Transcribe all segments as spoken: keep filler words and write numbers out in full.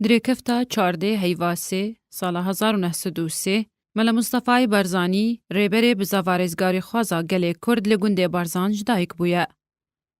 Di rêkefta çardê heyva sê sala hezar û neh sed û sê, Mela Mustefayê Barzanî, rêberê bizavarêzgarîxwaza gelê Kurd li gundê Barzan ji dayik bûye.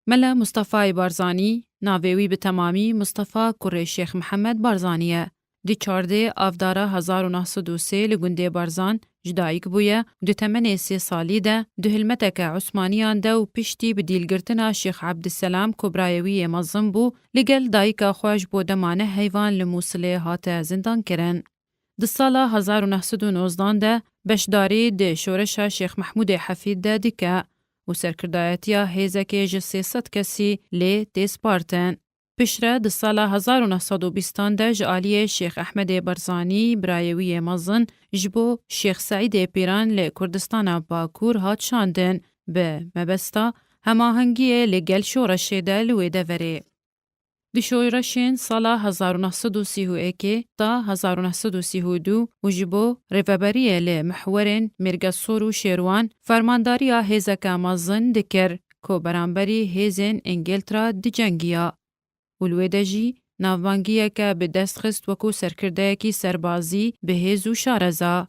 Mela Mustefayê Barzanî, navê wî bi temamî Mustefa kurê Şêx Mihemed Barzanî ye. Di çardê avdara hezar û neh sed û sê li gundê Barzan ji dayik bûye û di temenê sê salî de di hilmeteke Osmaniyan de û piştî bi dîlgirtina Şêx Ebdîselam ku birayê wî yê mezin bû, li gel dayika xwe ji bo dema neh heyvan li Mûsilê hate zindankirin. Di sala hezar û neh sed û nozdan de beşdarî di şoreşa Şêx Mehmûdê Hefîd de dike û serkirdayetiya hêzekê ji sê sed kesî lê tê spartin. Piştre di sala hezar û neh sed û bîstan de ji aliyê Şêx Ehmedê Barzanî, birayê wî yê mezin, ji bo Şêx Seîdê Pîran li Kurdistana Bakur hat şandin, bi mebesta hemahengiyê li gel şoreşê de li wê deverê. Di şoreşên sala hezar û neh sed û sî û yekê ta hezar û neh sed û sî û du û ji bo rêveberiyê li mihwerên Mêrgesor û Şêrwan fermandariya hêzeke mezin dikir ku beramberî hêzên Îngiltra dicengiya û li wê de jî navbangiyeke bi dest xist wekû serkirdeyekî serbazî bi hêz û şareza.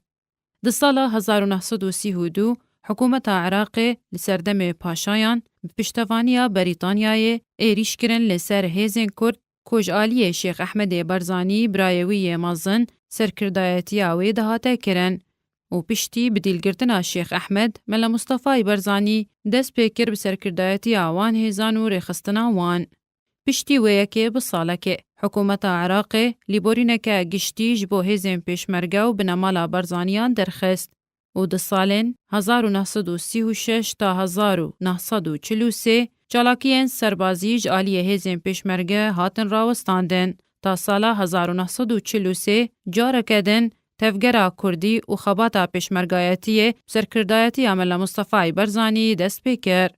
Di sala hezar û neh sed û sî û du hikûmeta Iraqê li serdemê Paşayan bi piştevaniya Berîtanyayê êrîş kirin li ser hêzên Kurd ku ji aliyê Şêx Ehmedê Barzanî, birayê wî yê mezin, serkirdayetiya wê dihate kirin û piştî bi dîlgirtina Şêx Ehmed, Mela Mustefayê Barzanî dest pê kir bi serkirdayetiya wan hêzan û rêxistina wan. Piştî wê yekê bi salekê, hikûmeta Iraqê lêborîneke giştî ji bo hêzên pêşmerge û binemala Barzaniyan derxist û di salên hezar û neh sed û sî û şeş ta hezar û neh sed û çil û sê çalakiyên serbazî ji aliyê hêzên pêşmerge hatin rawestandin. Ta sala hezar û neh sed û çil û sê careke din tevgera kurdî û xebata pêşmergayetiyê bi serkirdayetiya Mela Mustefayê Barzanî dest pê kir.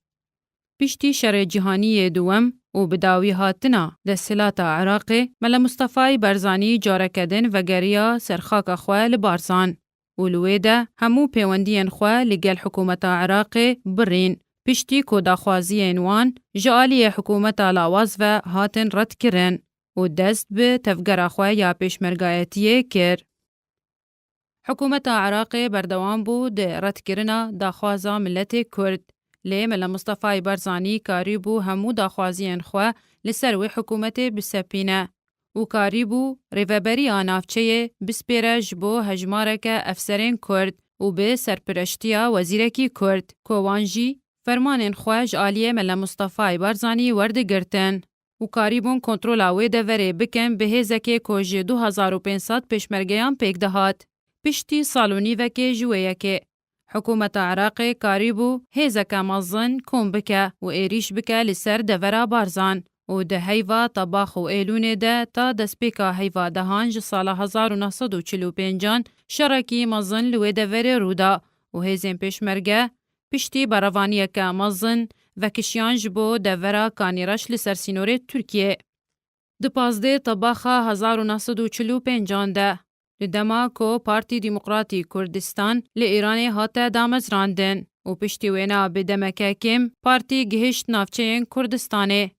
Piştî Şerê Cîhanî yê Duwem û bi dawî hatina desthilata Iraqê, Mela Mustefayê Barzanî careke din vegeriya ser xaka xwe li Barzan û li wê de hemû pêwendiyên xwe li gel hikûmeta Iraqê birîn, piştî ku daxwaziyên wan ji aliyê hikûmeta lawaz ve hatin redkirin û dest bi tevgera xwe ya pêşmergayetiyê kir. Hikûmeta Iraqê berdewam bû di redkirina daxwaza miletê Kurd, lê Mela Mustefayê Barzanî karîbû hemû daxwaziyên xwe li ser wê hikûmetê bisepîne û karîbû rêveberiya navçeyê bispêre ji bo hejmareke efserên Kurd û bi serpireştiya wezîrekî Kurd, ku wan jî fermanên xwe ji aliyê Mela Mustefayê Barzanî werdigirtin û karîbûn kontrola wê deverê bikin bi hêzekê ku ji du hezar û pênc sed pêşmergeyan pêk dihat. Piştî sal û nîvekê ji wê yekê, hikûmeta Iraqê karîbû hêzeke mezin kom bike û êrîş bike li ser devera Barzan û di heyva Tebax û Êlûnê de ta destpêka heyva dehan ji sala hezar û neh sed û çil û pêncan şerekî mezin li wê deverê rû da û hêzên pêşmerge piştî berevaniyeke mezin vekişiyan ji bo devera Kanîreş li ser sînorê Tirkiyê. Di pazdeh Tebaxa hezar û neh sed û çil û pêncan de, di dema ku Partî Demokratî Kurdistan li Îranê hate damezrandin û piştî wêna bi demeke kêm partî gihişt navçeyên Kurdistanê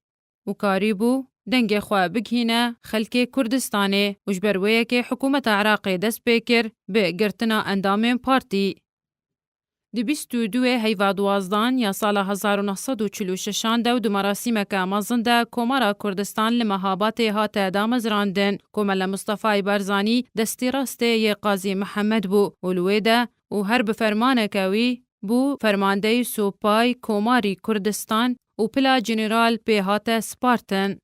û karîbû dengê xwe bigihîne xelkê Kurdistanê û ji ber wê yekê hikûmeta Iraqê dest pê kir bi girtina endamên partî. Di bîst û duê heyva duwazdan ya sala hezar û neh sed û çil û şeşan de û di merasîmeke mezin de Komara Kurdistan li Mehabatê hate damezrandin ku Mele Mustefayê Barzanî destî rastê yê Qazî Mihemed bû û li wê de û her bi fermaneke wî bû fermandeyî Supay Komarî Kurdistan û pila General pê hate spartin.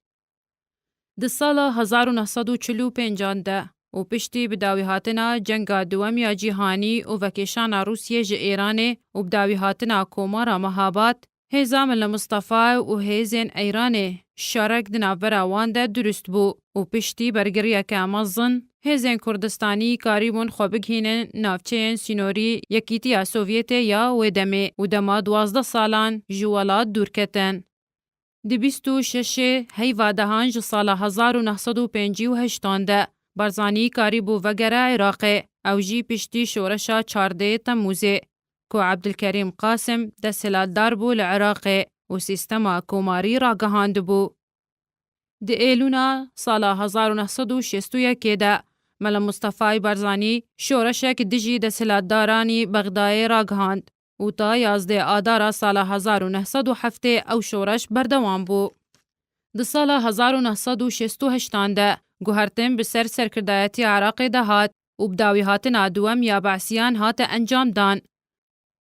Di sala hezar û neh sed û çil û pêncan de û piştî bi dawîhatina Cenga Duwem ya Cîhanî û vekêşana Rûsiyê ji Êranê û bi dawîhatina Komara Mehabat, hêza Mele Mistefa û hêzên Eyranê şerek di navbera wan de dirust bû û piştî bergiriyeke mezin, hêzên Kurdistanî karîbûn xwe bigihînin navçeyên sînorî Yekîtiya Sovyetê ya wê demê û dema duwazdeh salan ji welat dûr ketin. Di bîst û şeşê heyva dehan ji sala hezar û neh sed û pêncî û heştan de Barzanî karîbû vegere Iraqê. Ew jî piştî şoreşa çardê Temmûzê, ku Ebdilkerîm Qasim desthilatdar bû li Iraqê û sîstema komarî ragihandibû. Di Êlûna sala hezar û neh sed û şêst û yekê de Mela Mustefay Barzanî şoreşek dijî desthilatdaranî Bexdayê ragihand û ta yazdeh Adara sala hezar û neh sed û heftê ew şoreş berdewam bû. Di sala hezar û neh sed û şêst û heştan de guhertin bi ser serkirdayetiya Iraqê de hat û bi dawîhatina duwem ya Be'siyan hate encamdan.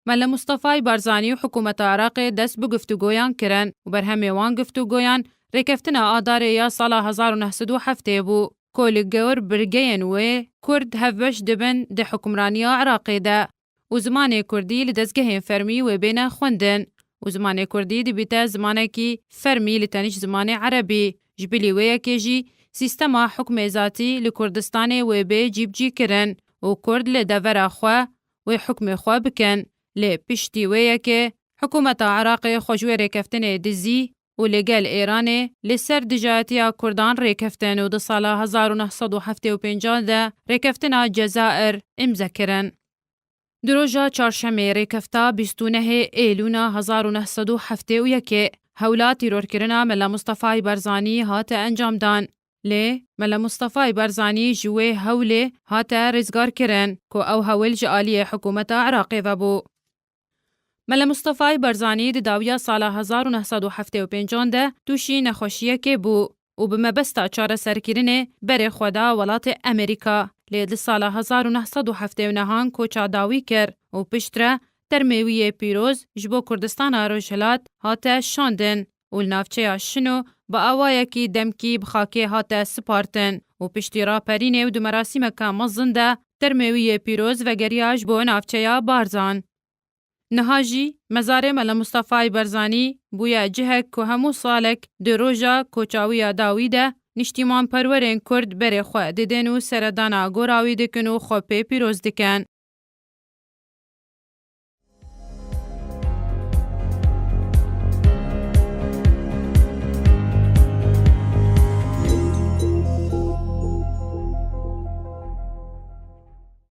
Mele Mustefay Barzanî û hikûmeta Iraqê dest bi guftûgoyan kirin û berhemê wan guftûgoyan rêkeftina Adarê ya sala hezar û neh sed û heftê bû, ku li gor birgeyên wê Kurd hevbeş dibin di hikûmraniya Iraqê de û zimanê Kurdî li dezgehên fermî wê bêne xwendin û zimanê Kurdî dibîte zimanekî fermî li tenişt zimanê Erebî. Ji bilî wê yekê jî sîstema hukmê zatî li Kurdistanê wê bê cîbicîkirin û Kurd li devera xwe wê hukmê xwe bikin. Lê piştî wê yekê hikûmeta Iraqê xwe ji wê rêkeftinê dizî û li gel Êranê li ser dijayetiya Kurdan rêkeftin û di sala hezar û neh sed û heftê û pênc de rêkeftina Cezair îmze kirin. Di roja çarşemê rêkefta bîst û nehê Êlûna hezar û neh sed û heftê û yekê hewla tîrorkirina Mela Mustefay Barzanî hate encamdan. Lê Mele Mustefay Barzanî ji wê hewlê hate rizgarkirin ku ew hewl ji aliyê hikûmeta Iraqê ve bû. Mele Mustefay Barzanî di dawiya sala hezar û neh sed û heftê û pêncan de tûşî nexweşiyekê bû û bi mebesta çareserkirinê berê xwe da welatê Amerîka. Lê di sala hezar û neh sed û heftê û nehan koça dawî kir û piştre termê wî yê pîroz ji bo Kurdistana Rojhilat hate şandin û li navçeya Şino bi awayekî demkî bi xakê hate sipartin û piştî raperînê û di merasîmeke mezin de termê wî yê pîroz vegeriya ji bo navçeya Barzan. Niha jî mezarê Mele Mustefay Barzanî bûye cihek ku hemû salek di roja koça wî ya dawî de niştîmanperwerên Kurd berê xwe didin û seredana gora wî dikin û xwe pê pîroz dikin.